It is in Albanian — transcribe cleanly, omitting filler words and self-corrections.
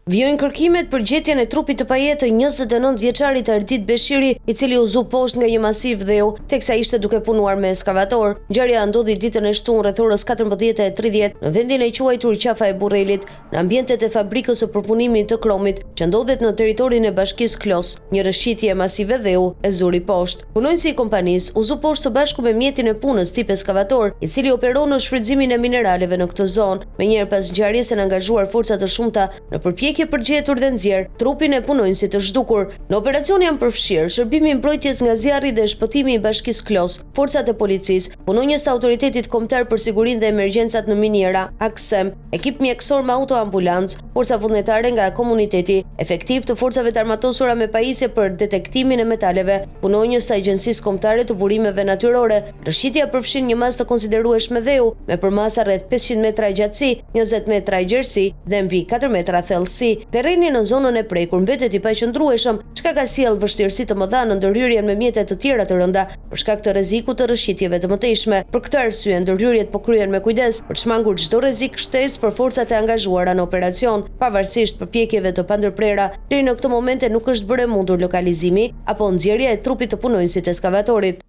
Vijojnë kërkimet për gjetjen e trupit të pajetë të 29 vjeçarit Ardit Beshiri, i cili u zu poshtë nga një masiv dheu teksa ishte duke punuar me eskavator. Ngjarja ndodhi ditën e shtunë rreth orës 14:30 në vendin e quajtur Qafa e Burrelit, në ambientet e fabrikës së përpunimit të kromit, që ndodhet në territorin e bashkisë Klos. Një rrëshqitje masive dheu e zuri poshtë. Punonjësi i kompanisë u zu poshtë së bashku me mjetin e punës tip eskavator, i cili operon në shfrytëzimin e mineraleve në këtë zonë. Menjëherë pas ngjarjes janë angazhuar forca të shumta në përpjekje për të gjetur dhe nxjerrë trupin e punonjësit të zhdukur. Në operacion janë përfshirë Shërbimi i Mbrojtjes nga Zjarri dhe Shpëtimi i Bashkisë Klos, forcat e policisë, punonjës të Autoritetit Kombëtar për Sigurinë dhe Emergjencat në Miniera, AKSEM, ekip mjekësor me autoambulancë, forca vullnetare nga komuniteti, efektivë të Forcave të Armatosura me pajisje për detektimin e metaleve, punonjës të Agjencisë Kombëtare të Burimeve Natyrore, Rrëshqitja përfshin një masë të konsiderueshme dheu, me përmasa rreth 500 metra gjatësi, 20 metra gjerësi dhe mbi 4 metra thellësi. Terreni në zonën e prekur mbetet i paqëndrueshëm, çka ka sjellë vështirësi të mëdha në ndërhyrjen me mjete të tjera të rënda, për shkak të rrezikut të rrëshqitjeve të mëtejshme. Për këtë arsye, ndërhyrjet po kryhen me kujdes, për të shmangur çdo rrezik shtesë për forcat e angazhuara në operacion. Pavarësisht përpjekjeve të pandërprera, deri në këto momente nuk është bërë e mundur lokalizimi apo nxjerrja e trupit të punonjësit të eskavatorit.